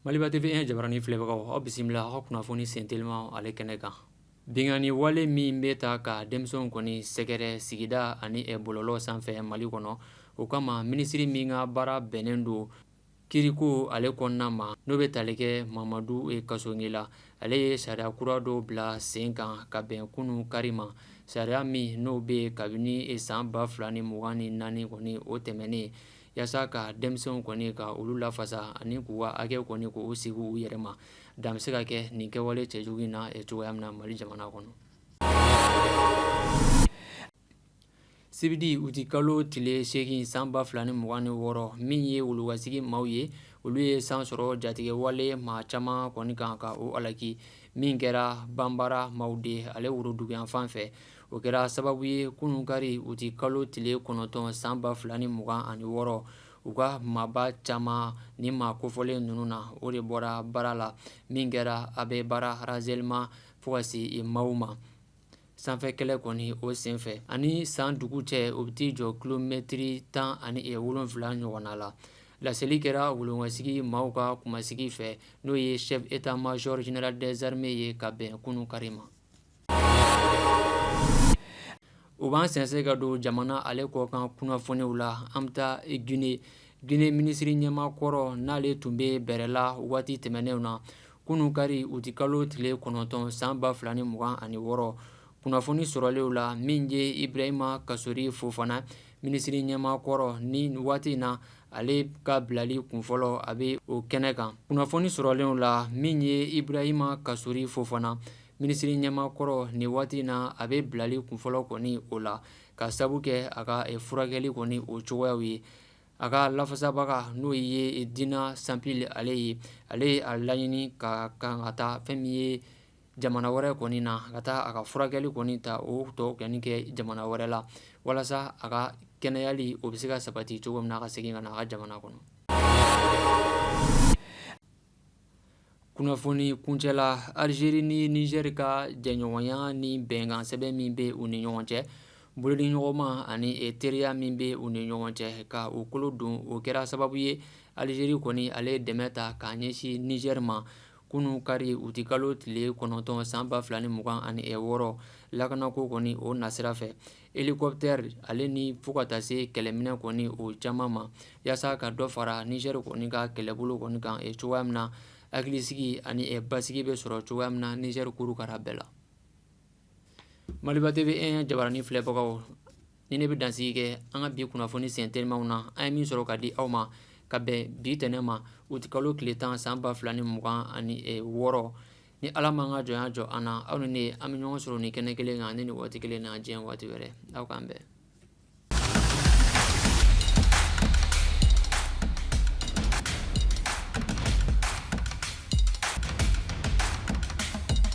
Maliba TV 1 jabarani filɛbagaw, aw bisimila aw ka kunnafoni sentelimaw ale kɛnɛ kan. Binkanni wale min bɛ ta ka denmisɛnw kɔni sɛgɛrɛ sigida ani bɔlɔlɔ sanfɛ Mali kɔnɔ, o kama minisiri min ka baara bɛnnen don kiriko ale kɔnɔna ma, n'o bɛ tali kɛ Mamadu Kasɔnge la, ale ye sariya kura dɔw bila sen kan ka bɛn kunun kari ma. Sariya min n'o bɛ yen kabini san 2024 kɔni o tɛmɛnen, yaasa ka denmisɛnw kɔni ka olu lafasa ani k'u ka hakɛ kɔni k'u sigi u yɛrɛ ma, dan bɛ se ka kɛ nin kɛwale cɛjugu in na cogoya min na Mali jamana kɔnɔ. Sibidi utikalo tile 8 san 2026, min ye Wulukasigi maaw ye, olu ye san sɔrɔ jatigɛwale maa caman kɔni kan ka o halaki min kɛra Banbara Mawude ale woroduguyanfan fɛ. O kɛra sababu ye kunun kari utikalo tile 9 san 2026, u ka maaba caman ni maa kofɔlen ninnu na, o de bɔra baara la min kɛra Abebara Razelma fo ka se maaw ma sanfɛ kɛlɛ kɔni o senfɛ ani san dugu cɛ, o bɛ t'i jɔ kilomɛtiri 17 ɲɔgɔnna la. Laseli kɛra Wulunkasigi maaw ka kumasigi fɛ, n'o ye chef état-major général des armées ye ka bɛn kunun kari ma. O b'an sɛnsɛn ka don jamana ale kɔkan kunnafoniw la. An bɛ taa Guinée. Guinée minisiri ɲɛmaa kɔrɔ n'ale tun bɛ bɛrɛ la waati tɛmɛnenw na, kunun kari utikalo tile 9 san 2026, kunnafoni sɔrɔlenw la, min ye Ibrahima Kasori Fofana, minisiri ɲɛmaa kɔrɔ ni waati in na, ale ka bilali kunfɔlɔ a bɛ o kɛnɛ kan. Kunnafoni sɔrɔlenw la, min ye Ibrahima Kasori Fofana, minisiri ɲɛmaa kɔrɔ ni waati in na, a bɛ bilali kunfɔlɔ kɔni o la ka sabu kɛ a ka furakɛli kɔni o cogoyaw ye. A ka lafasabaga n'o ye Dina Sanpili ale ye, ale ye a laɲini ka kan ka taa fɛn min ye jamana wɛrɛ kɔni na, ka taa a ka furakɛli kɔni ta o tɔ kɔni kɛ jamana wɛrɛ la, walasa a ka kɛnɛyali o bɛ se ka sabati cogo min na, ka segin ka na a ka jamana kɔnɔ. Kunnafoni kuncɛ la, Algérie ni Niger ka jɛɲɔgɔnya ni bɛnkan sɛbɛn min bɛ u ni ɲɔgɔn cɛ, bolodiɲɔgɔnma ani teriya min bɛ u ni ɲɔgɔn cɛ, ka u kolo don, o kɛra sababu ye Algérie kɔni ale ye dɛmɛ ta k'a ɲɛsin Niger ma kunun kari utikalo tile 9 san 2026, lakanako kɔni o nasira fɛ, hélicoptère ale ni fo ka taa se kɛlɛminɛ kɔni o caman ma, yaasa ka dɔ fara Niger kɔni ka kɛlɛbolo kɔni kan cogoya min na, hakilisigi ani basigi bɛ sɔrɔ cogoya min na Niger kurukara bɛɛ la. Maliba TV 1 jabarani filɛbagaw, ni ne bɛ dansigi kɛ an ka bi kunnafoni sen telimanw na, an ye min sɔrɔ ka di aw ma ka bɛn bi tɛnɛn ma utikalo tile 10 san 2026. Ni Ala m'an ka jɔnya jɔ an na, aw ni ne an bɛ ɲɔgɔn sɔrɔ nin kɛnɛ kelen kan ni nin waati kelen na diɲɛ waati wɛrɛ. Aw k'an bɛn.